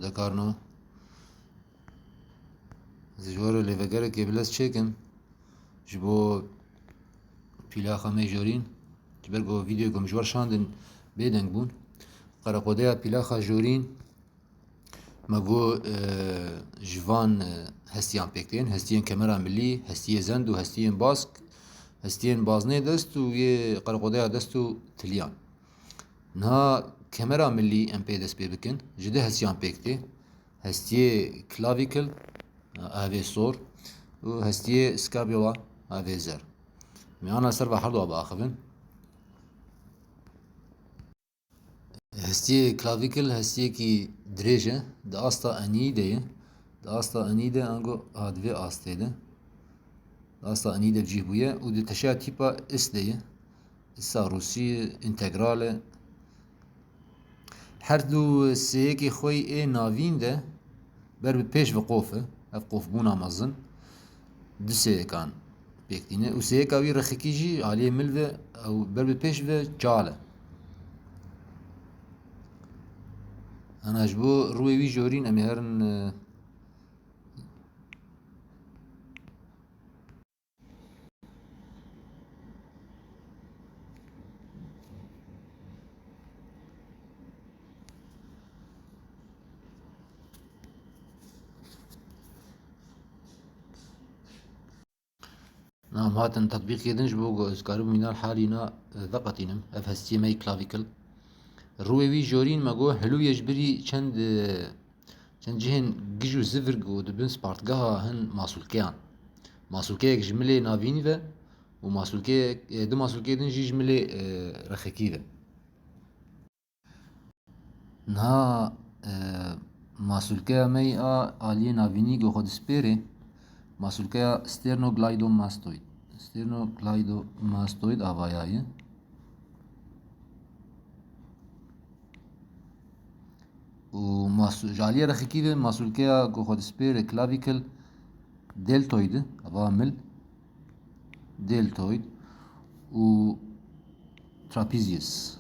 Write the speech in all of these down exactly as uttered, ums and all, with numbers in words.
Dekarno. Ez ji we re lêvegerekê bi lez çêkim. Ji bo pîlaxa me jorîn. Ji ber ku vîdeoyê ku min ji we re şandin bêdeng bûn. Qereqodeya pîlaxa jorîn me got, e, ji van, e, hestiyan pêk tên. Hestiyên kemera milî, hestiyê zend û hestiyên bask, hestiyên baznê dest û yê qereqodeya dest û tiliyan. Niha kemera milî em pê dest pê bikin, ji du hestiyan pêk tê. Hestiyê clavicle, avê sor, û hestiyê scapula, avê zer. Em ana ser ve herduwa biaxivin. Hestiyê clavicle hestiyekî dirêj e, di asta enî de ye. Di asta enî de ango ha di vê astê de. Di asta enî de cih bûye û di teşeya tîpa is de ye. Isa rûsî întegral e. Her du sêyekê xwe yê navîn de ber bi pêş ve qof e. Ev qofbûna mezin du sêyekan pêk tîne. Û sêyeka wî rexekî jî aliyê mil ve ew ber bi pêş ve çal e. Ana ji bo rûyê wî jorîn em ê herin, e, Na, em hatin tetbîq kirin ji bo ku ez karibim wîna halîna, e, veqetînim. Ev hestiyê me yê clavicle. Rûyê wî jorîn me got, hilû ye ji birî çend, e, çend cihên gij û zivir ku di bin spartgeha hin masûlkeyan. Masûlkeyek ji milê navînî ve û masûlkeyek, e, du masûlkeyê din jî ji milê, e, rexekî ve. Niha, e, masûlkeya me yê a aliyê navînî ku xwe dispêrê, masûlkeya sternocleidomastoid. Sternocleidomastoid avaya ye. Û masû-, ji aliyê rexekî ve masûlkeya ku xwe dispêrê clavicle deltoid e, ava mil. Deltoid û trapezius.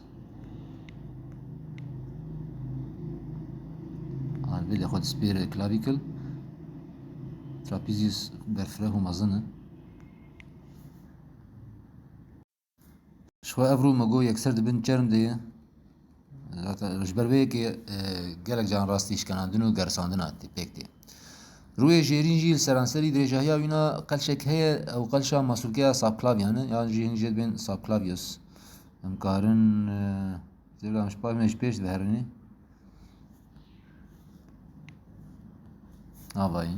Alvê de xwe dispêre clavicle. Trapezius berfireh û mezin e. Ji xwe ev rû me got yekser di bin çerm de ye. Zaten ji ber vê yekê, e, gelek caran rastî şkenandin û gersandina tê, pêk tê. Rûyê jêrîn jî li seranserî dirêjahiya wîna qelşek heye, ew qelşa masûlkeya subclavian e, yan jî hin jê dibên subclavius. Em karin, e, zêde em ji pa-, em ji pêş diherin. Avayî.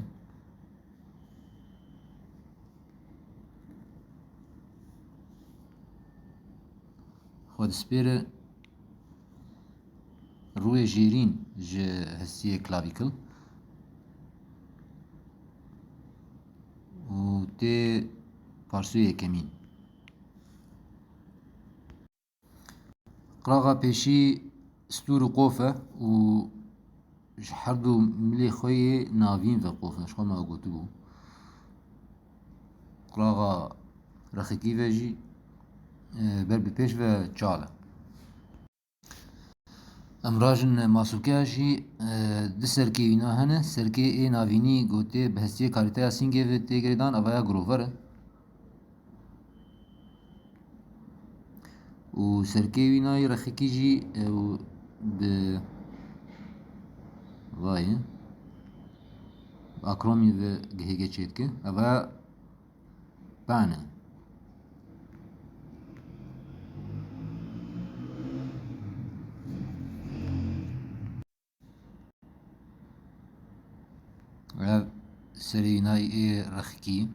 Xwe dispêre rûyê jêrîn ji hestiyê clavicle û tê parsûyê yekemîn. Qiraxa pêşî stûr û qof e û ji her du milê xwe yê navîn ve qof e, ji xwe me gotibû. Qiraxa rexekî ve jî, e, ber bi pêş ve çal e. Em rajin masûlkeya jî, e, du serkê wîna hene. Serkê ê navînî gotê bi hestiyê karîteya sîngê ve tê girêdan, evaya girover e. Û serkê wîna yê rexekî jî ew bi vayê akromî ve gihêgê çêdike. Eva pan e. Ev serê wîna yê rexkî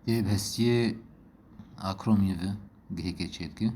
tê bi hestiyê akromî ve gihêkê çêdike.